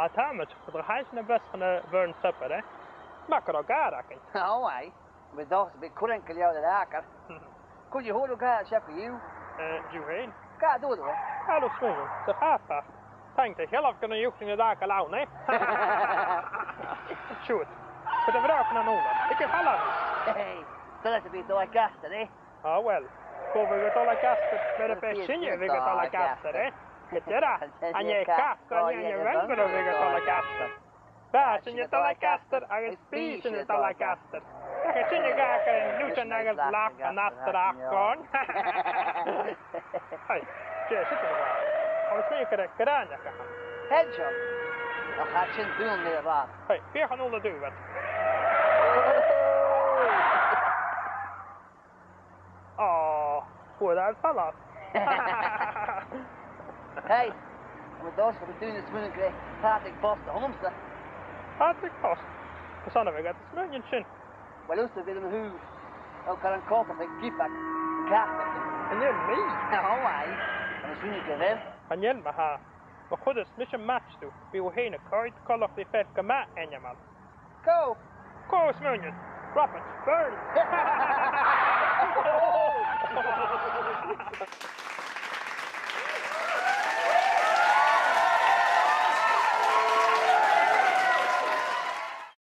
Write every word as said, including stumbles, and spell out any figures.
A, tha mi, ach cha do chaill sinn a' bhus chun a' Burn Supper, eh? Mar gun robh gàire againn. Ò, aidh. Bha dòchas gum biodh curran gu leòr air a' chàr. Cò aig a thog thu an càr seo co-dhiù? Eh, Joe fhèin. Càit an d' fhuair thu e? Càit an do smaoinich? Sa car park. Taing do shealbh gun do dhùisg sinn an dà gu leòr, eh? Siuthad. Cuir do bhrògan an ùrlar. Thig a chailear. Hey, tha leis a bhith dol a dh'astar, eh? Ah, well. Cò bhiodh a' dol a dh'astar? Mura b' e sinne a bhiodh a' dol a dh'astar, eh? Gu dearbh, an e Casco, an e an Bhangalore a bhiodh a' dol a dh'astar? Bha sinne a' dol a dh'astar agus bidh sinne a' dol a dh'astar. Ach tha sinne a' gabhail liutan agus lach an astar ach gun. Hey, dè, siud a bha. Agus mi gur e gràineach a th' ann. Tha seo. Ach tha sin dùil mé a bha. Hey, feuch an ùrlar dubh. Ò, fhuair e air falbh. Hey, tha mi an dòchas gum bi daoine a' smaoineachadh gur e Pàdraig Post a th' annamsa. Pàdraig Post? Carson a bhiodh iad a' smaoineachadh sin? Well, thusa, bha mi a' smaoineachadh gur e an coltach aig Pìob an Cata. An e mi? Ò, aidh. Tha mi a' smaoineachadh gu bheil. Chan eil, ma-thà. Ma chuireas mise match dhut, bidh thu fhèin a' coimhead coltach ri fear gu math ainmeil. Cò? Cò a smaoinich? Robert Burns!